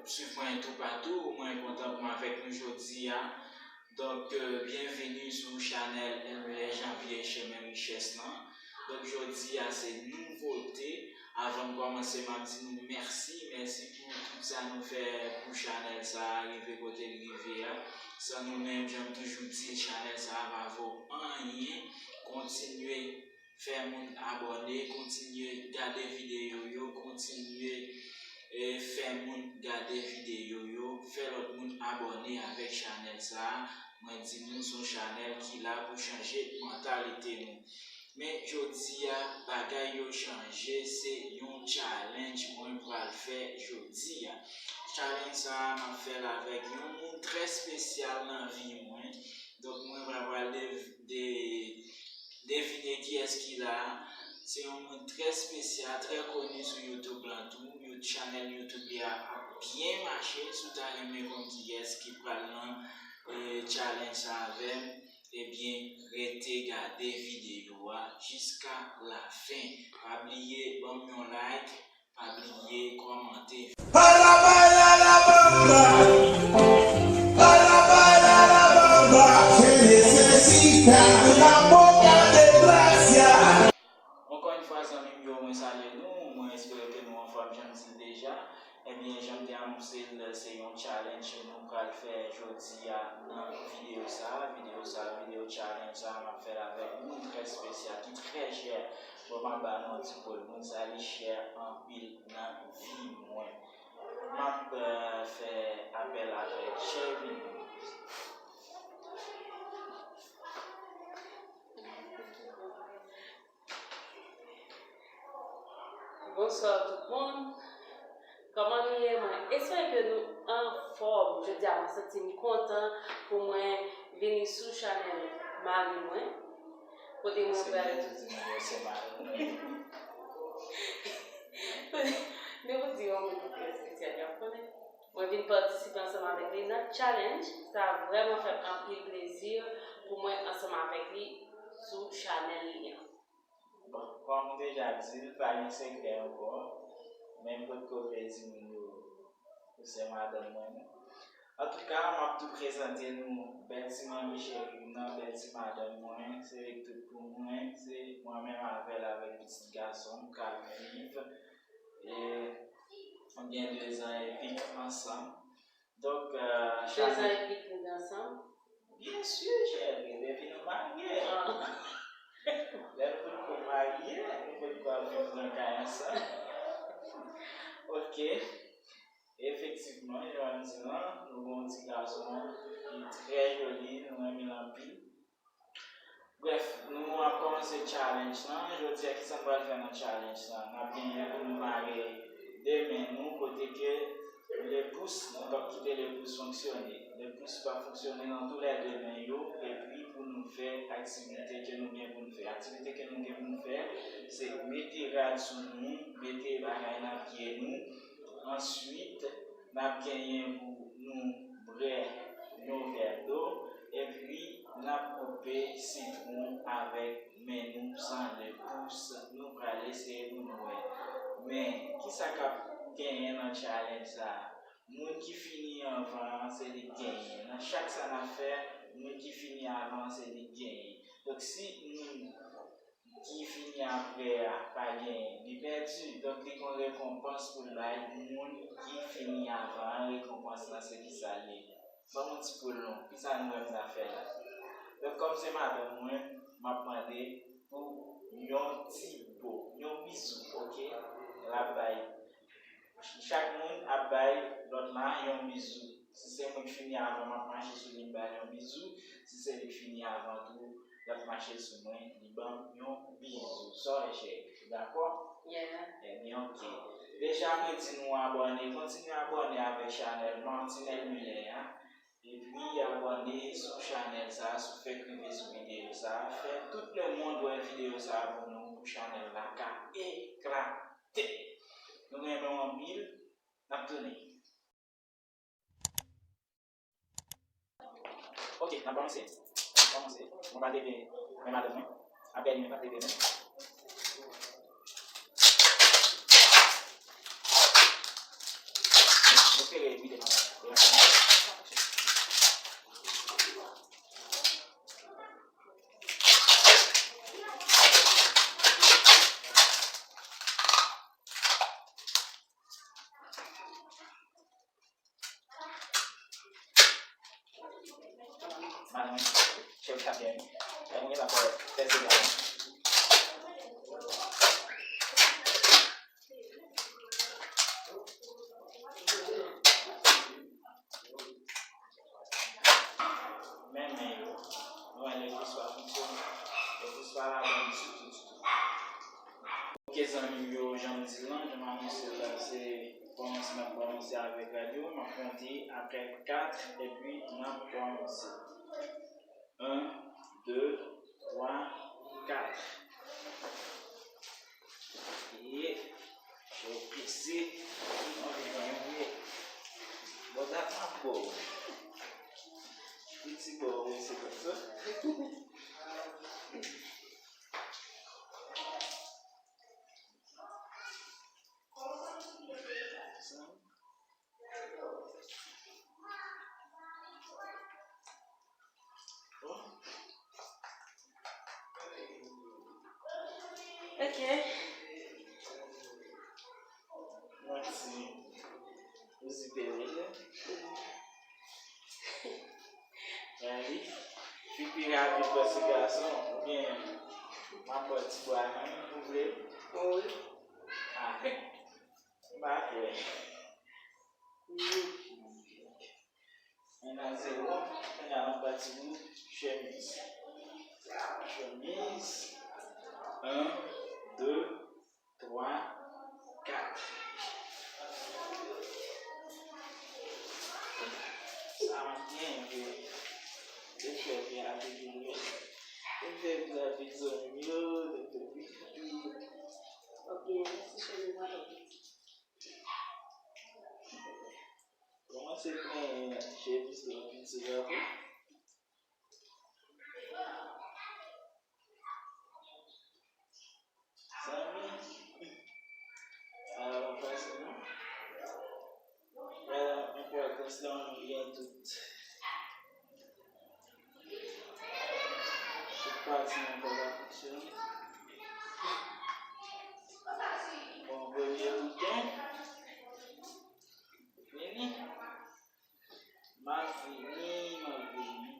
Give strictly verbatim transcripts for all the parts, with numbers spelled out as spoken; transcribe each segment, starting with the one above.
Swiv mwen toupatou, mwen kontan pou m avèk nou jodi a. Donk, euh, byenveni sou chanèl Emile Janvier Chemen Richès lan. Donk, jodi a se nouvote. Avan m kòmanse, m ap di nou mèsi. Mèsi pou tout sa nou fè pou chanèl sa a rive kote l rive a. San nou menm, jan m toujou di, chanèl sa a pa vo anyen. Kontinye fè moun abòne, kontinye gade videyo yo, kontinye, e, fè moun gade videyo yo, fè lòt moun abòne avèk chanèl sa a. Mwen di nou, se yon chanèl ki la pou chanje mantalite nou. Men jodi a, bagay yo chanje, se yon challenge mwen pral fè jodi a. Challenge sa a, m ap fè l avèk yon moun trè espesyal nan vi mwen. Donk, mwen pral, pral de, de, devine kiyès ki la. Se yon moun trè espesyal, trè koni sou YouTube lan tou. You-, chanèl YouTube li a ap byen mache. Si w ta renmen konn kiyès ki pral nan, e, challenge sa avè m, ebyen, rete gade videyo a jiska lafen. Pa bliye ban m yon like, pa bliye kòmante. Para baila la bamba, para baila la bamba, se necesita una poca de gracia. Ankò yon fwa, zanmi m yo, mwen salye nou, mwen espere ke nou anfòm, jan m di l deja. Ebyen, jan m te anonse l, se yon challenge nou pral fè jodi a nan videyo sa a. Videyo sa a, videyo challenge sa a, m ap fè l avèk moun trè espesyal, ki trè chè. Bon, m ap ba nou yon ti po l, moun sa li chè anpil nan vi mwen. M ap, euh, fè apèl avèk Cherry. Bonswa tout moun. Kòman nou ye? Mwen espere ke nou anfòm. Jodi a, mwen santi m kontan pou mwen vini sou chanèl mari mwen. Kote mwen pral. Se byen tou di mwen yo se mari mwen. Men pou di yon moun ki trè espesyal, y ap konnen. Mwen vin patisipe ansanm avèk li nan challenge. Sa vrèman fè m anpil plezi pou mwen ansanm avèk li sou chanèl li an. Bon, kòm m deja di l, pa gen sekrè ankò, men m potko vle di moun yo ou se madanm mwen, non. Antouka, m ap tou prezante nou bèl ti manmi cheri m nan, bèl ti madanm mwen, se li k tout pou mwen, se mwen menm avè l, avèk pitit gason m k ap viv, e nou gen dezan epi ansanm. Donk, euh, chak. Dezan epi nou ansanm? Byen si, cheri, depi nou marye. Ah. Lè nou potko marye, nou potko ap viv nan kay ansanm. Ok. Efektivman, jan m di lan, nou gen yon ti gason ki trè joli, nou renmen l anpil. Brèf, nou ap kòmanse challenge lan. Jodi a, kisa n pral fè nan challenge lan? N ap genyen pou nou mare de men nou, kote ke lepous, nou p ap kite lepous fonksyone. Lepous p ap fonksyone nan toulède men yo, epi pou nou fè aktivite ke nou gen pou n fè. Aktivite ke nou gen pou n fè, se mete rad sou nou, mete bagay nan pye nou. Answit, n ap genyen pou nou bwè yon vè dlo, epi n ap koupe sitwon avèk men nou san lepous. Nou pral eseye pou nou wè. Men, kisa k ap genyen nan challenge sa a? Moun ki fini anvan an, se li k genyen. Nan chak sa n ap fè, moun ki fini avan an, se li k genyen. Donk, si moun ki fini apre a pa genyen, li pèdi. Donk, li gen yon rekonpans pou l bay moun ki fini avan an. Rekonpans lan, se kisa l ye? Ban m yon ti poul non. Kisa nou menm n ap fè la? Donk, kòm se madanm mwen, m ap mande pou yon ti bo, yon bizou, ok? L ap bay. Chak moun ap bay lòt la yon bizou. Si se mwen k fini avan, m ap mache sou li, m ba l yon bizou. Si se li k fini avan tou, l ap mache sou mwen, li ban m yon bizou. Sa w wè, cheri? Dakò? Yeah. Ebyen, ok. Deja, mwen di nou abòne, kontinye abòne avèk chanèl Martinelle Muller a. Epi abòne sou chanèl sa a, si w fèk rive sou videyo sa a, fè tout lemonn wè videyo sa a pou nou, pou chanèl la ka eklate. Nou renmen w anpil, n ap tounen. Ok, n ap avanse. N ap avanse. Mwen pa leve men madanm mwen. Apre li menm pa leve men. M espere Chèf la gen. Lè mwen gen la fè fè se la. Men, men yo. Nou wè lè plis pa fonksyone. Lè plis pa la, men sou tout, tout. Ok, zanmi m yo, jan m di l lan, jan m anonse l la, se kòmanse, n ap kòmanse avèk rad yo, m ap konte apre kat, epi n ap kòmanse. En, de, twa, kat. Ye, yo prese, anvi pran yon vye. Bon, dat m ap ba w. Piti ba w, se konsa. Ok. Mwen ti, ou ti pere, men wi. Fi pi rapid pase gason, oubyen m ap pran ti bwa nan men m, ou vle? Wi. Ah, m pa kwè. Wi. Menaj zewo, kounye a n ap pati pou chemiz. Chemiz. En, de, twa, kat. Sa m gen, vre. Efè pi rapid, vre. Efè pi rapid, zanmi yo, efè pi rapid. Ok, mèsi, cheri, mwen. Kòmanse pran chemiz la piti la pou. Zanmi. Sa pa fasil non. Wè enpòtans lan, nou gen tout. Tout pati nan kò la fonksyone. Bon, premye bouton. Vini. M ap vini, m ap vini.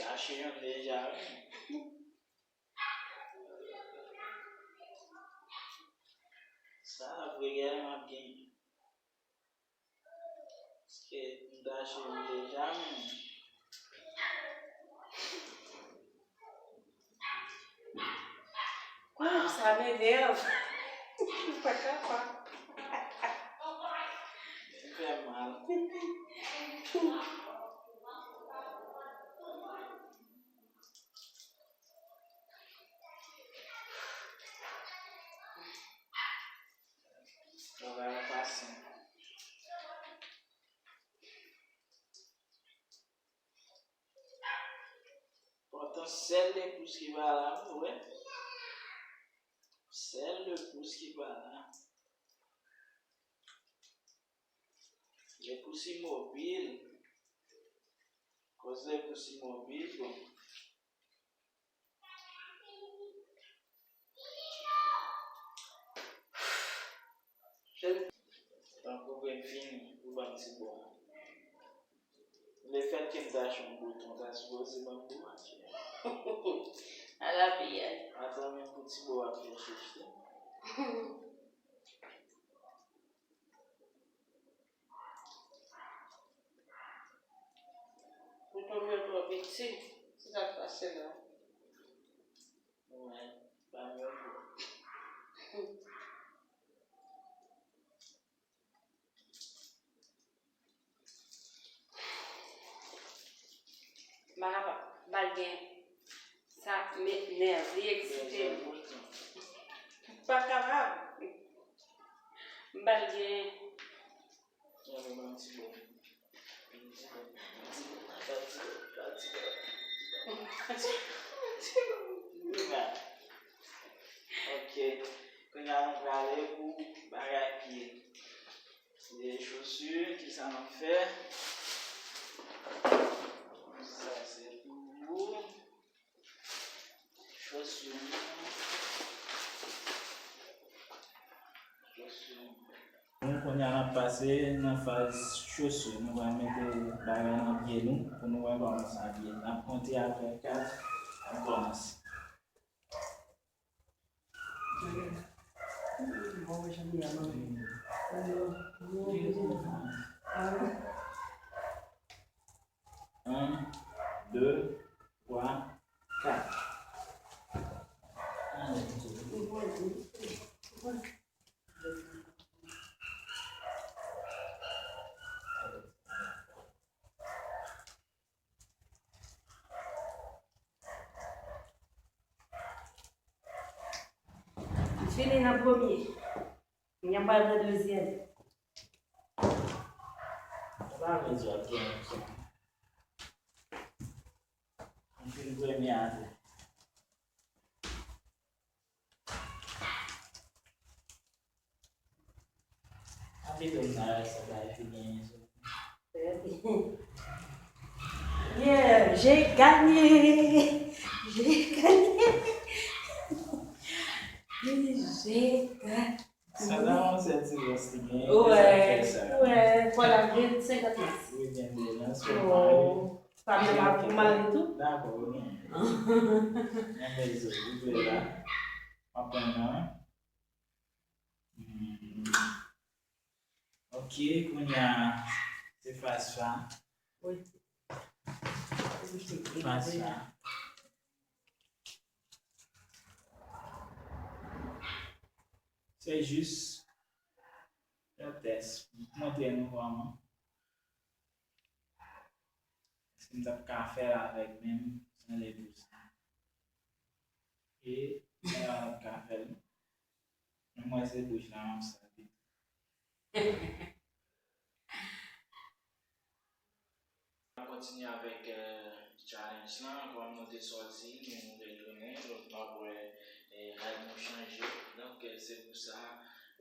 Tache yon deja, wi. Sa ap regalman ap genyen. Paske m tache m deja, men. Waw, sa m enève. M pa kapab. Li fè m mal. Travay la pa senp. Pòtan sèl le pous ki pa la, ou wè. Sèl le pous ki pa la. Le pous imobil. Koz le pous imobil, bon. Tankou vin fini, ou ban m ti bon. Lefètke m tache yon bouton, ta sipoze ban m bon manje. Ala piyay. Atan menm pou ti bon ap fè chèche. Bouton mwen twò piti, se sa k pase la. Mwen, pa mwen bon. M pa kapab. M pa l gen. Sa m enève, li eksite m. M pa kapab. M pa l gen. Ok. Kounye a nou prale pou bagay pye. Se de chaussures, kisa n ap fè? Nou kounye a n ap pase nan faz chaussure. Nou pral mete bagay nan pye nou pou nou wè kòman sa ye. N ap konte apre kat, n ap kòmanse. Un, deux, trois, quatre. M fini nan premye. Kounye a m pral nan dezyèm. Sa pa vle di w ap gen yon son. M fin premye a tou. Apitou m ta wè sa bay fi genyen sou. Yeah, j'ai gagné. J'ai gagné. J'ai gagné. Sa nan yon sèl ti rans li genyen, ki sa k fè sa? Wè, wè, fò l ap gen senkant rans. Wi, gen de rans pou mari. Sa menm ap pou mari tou? Dakò, wi. Mwen bezwen, ou dwe la. M ap pran nan. Hmm. Ok, kounye a, se faz sa. Wi. Faz sa. Se jis yon tès. M montre nou kòman. Si m t ap ka fè l avèk men m, san le bouch la. E, mwen pa t ap ka fè l. Men mwen se bouch la m ap sèvi. N ap kontinye avèk, euh, challenge lan. Kòm nou te sòti, nou retounen. Donk, n ap wè, eh, rad nou chanje. Donk, eh, se pou sa,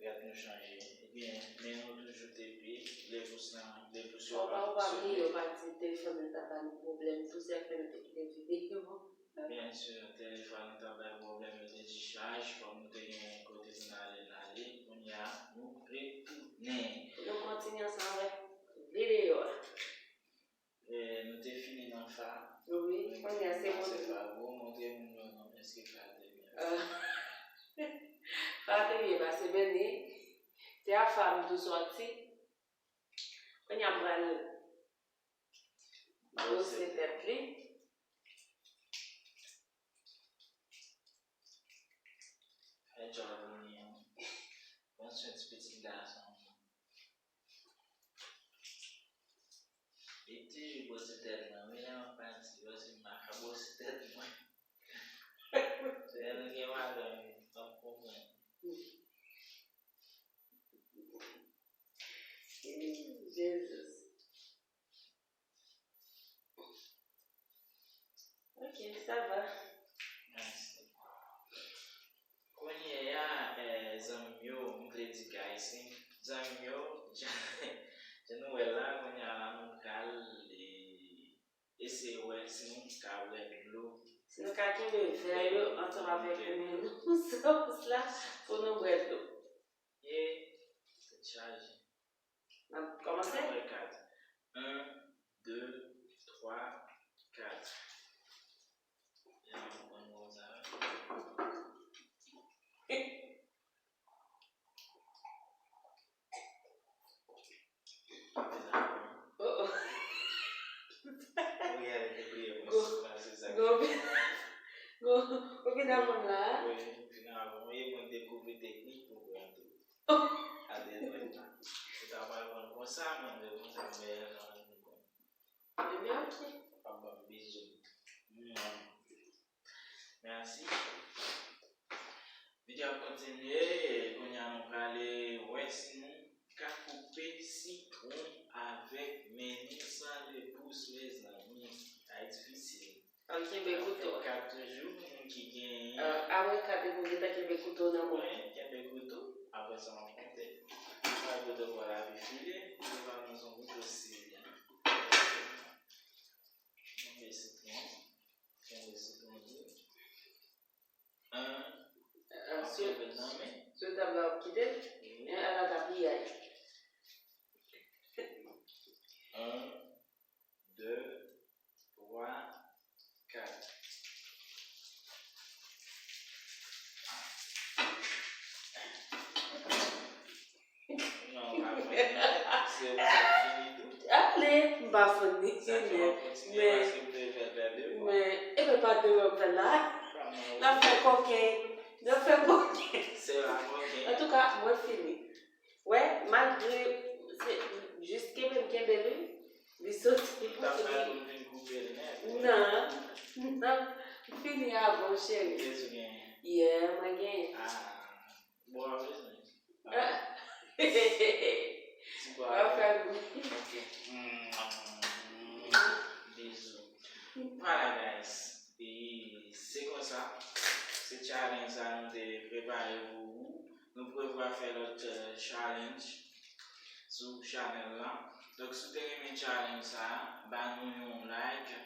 rad nou chanje. Ebyen, men nou toujou tepe. Lè pous lan, lè pous yo pa fonksyone. Fò w pa bliye, yo pa di telefòn nan ta ba nou pwoblèm tou, se sa k fè nou te kite videyo. Byen si, telefòn nan ta bay pwoblèm, yo te di chaj, kòm nou te gen kote pou n ale, n ale. Kounye a, nou retounen. Nou kontinye ansanm avèk videyo a. E, nou te fini nan fa. Wi, kounye a se montre. Fa, bon, montre moun yo non, èske fa te byen? Ah. Fa te byen pase, men ni, se a fa m tou sòti. Kounye a m pral Brose tèt li. Fè djòl ou menm. Pran swen ti pitit gason. Li toujou brose tèt mwen, wi, lè m ap pati, paske m pa ka brose tèt mwen. Lè nou gen madanm, m p ap konprann. Jesus. Ok, sa va. Mèsi. Kounye a, eh, zanmi m yo, m vle di guys, wi. Zanmi m yo, jan, jan nou wè la, kounye a la, nou pral, eh, eseye wè si nou ka bwè dlo. Si nou ka kenbe vè yo ansanm avèk men nou sou pous la pou nou bwè dlo. Ye, tèt chaje. N ap kòmanse? Apre kat. Un, de, twa, kat. Jan m konn konsa. Oh, oh. Ou genlè te bliye mwen sou plas, se sa k fè. Gon, gon, ou vin avan m la a? Wi, ou vin avan m. E mwen dekouvri teknik pou pran tou. A de dwèt la. Ou ta pral pran konsa, mwen vle konsa, mwen mèyè jan mwen konn. Ebyen, ok. Papa m bizou. Mèsi. Videyo ap kontinye. Kounye a nou prale wè si nou ka koupe sitwon avèk men nou san le pous, mezanmi. Sa difisil. Ann kenbe kouto a. Kat toujou, moun ki genyen. Ah, apre kat, epi w gentan kenbe kouto nan men w. Wi, kenbe kouto. Apre sa, w ap konte. Sa kouto pa la pi file, kouto pa nan son kouto sili. Kenbe sitwon. Kenbe sitwon tou. An, an, ap kenbe l nan men. Sou tab la, w ap kite l? Wi. Ale, m pa fini. Men, men, e ben pa de wè m fè la. L ap fè koken. L ap fè koken. Antouka, mwen fini. Wè, malgre se jis kenbe m kenbe l, wi. Li soti. Non, non, m fini avan w, cheri. Yeah, mwen genyen. Bon, pa bezwen. Ti bwa. Ok. Bizou. Voilà, guys. E se konsa. Se challenge sa nou te prepare pou ou. Nou prevwa fè lòt, euh, challenge sou chanèl la. Donk, si w te renmen challenge sa, ba nou yon like.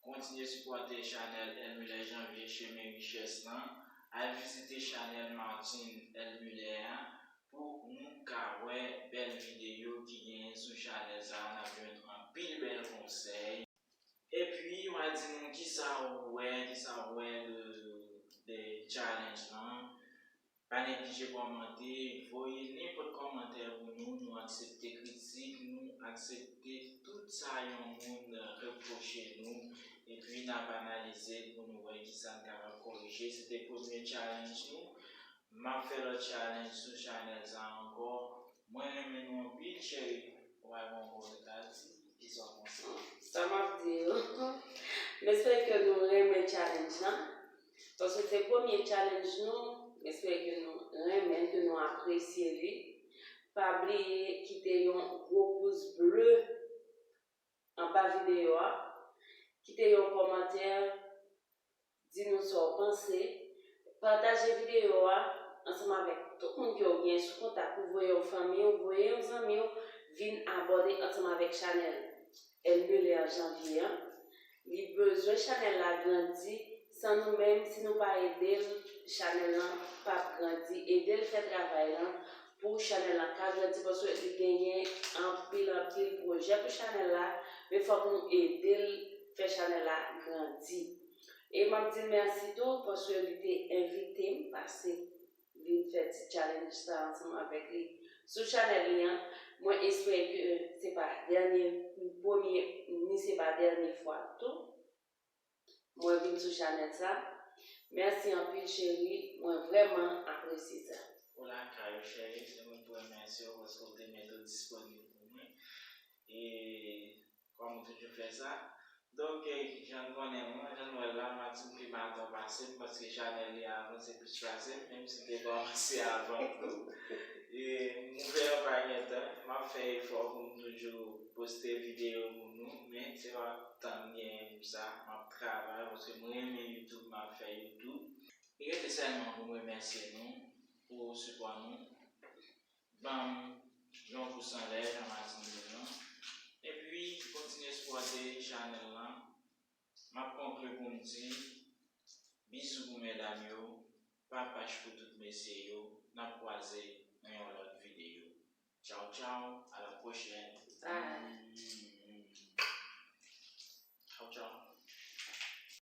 Kontinye sipòte chanèl Elmuller Janvier Chemen Richès lan. Al vizite chanèl Martine Elmuller a pou nou ka wè bèl videyo ki genyen sou chanèl sa a. N ap jwenn anpil bèl konsèy. Epi, w a di nou kisa ou wè, kisa ou wè de, de challenge lan. Pa neglije kòmante, voye nenpòt kòmantè pou nou. Nou aksepte kritik, nou aksepte tout sa yon moun repwoche nou. Epi n ap analize l pou nou wè kisa n kapab korije. Se te premye challenge nou. M ap fè lòt challenge sou chanèl sa ankò. Mwen renmen nou anpil, cheri. Ou pa gen yon mo pou ta di? Kisa w panse? Sa m ap di yo. M espere ke nou renmen challenge lan. Paske se premye challenge nou. M espere ke nou renmen, ke nou apresye li. Pa bliye kite yon gwo pous ble anba videyo a. Kite yon kòmantè. Di nou sa w panse. Pataje videyo a ansanm avèk tout moun ke w gen sou kontak ou. Voye yon fanmi w, voye yon zanmi w vin abòne ansanm avèk chanèl Elmuller Janvier an. Li bezwen chanèl la grandi. San nou menm, si nou pa ede l, chanèl lan p ap grandi. Ede l fè travay lan pou chanèl lan ka grandi, paske li genyen anpil, anpil pwojè pou chanèl la, men fòk nou ede l fè chanèl la grandi. E m ap di l mèsi tou, paske li te envite m pase vin fè ti challenge sa ansanm avèk li sou chanèl li an. Mwen espere ke se pa dènye, premye, ni se pa dènye fwa tou mwen vin sou chanèl sa. Mèsi anpil, cheri. Mwen vrèman apresye sa. Ou lakay ou, cheri. Se mwen ki remèsye w paske w te mete w disponib pou mwen. E kòm ou toujou fè sa. Donk, eh, jan n konnen mwen, jan n wè l la, Martine pi mal tan pase m, paske chanèl li avanse plis pase m, menm si l te kòmanse avan m tou. E mouvè yo pa gen tan, m ap fè efò pou m toujou poste videyo pou nou, men se pa tan m genyen pou sa, m ap travay, paske m renmen YouTube, m ap fè YouTube. Li rete sèlman pou m remèsye nou pou sipò nou. Ban m yon pous anlè, jan Martine di l lan. Epi, kontinye sipòte chanèl lan. M ap konkli pou m di, bizou pou medam yo, papach pou tout mesye yo. N ap kwaze nan yon lòt videyo. Tchaw, tchaw, à la prochaine. Bye. Mm. Tchaw, tchaw.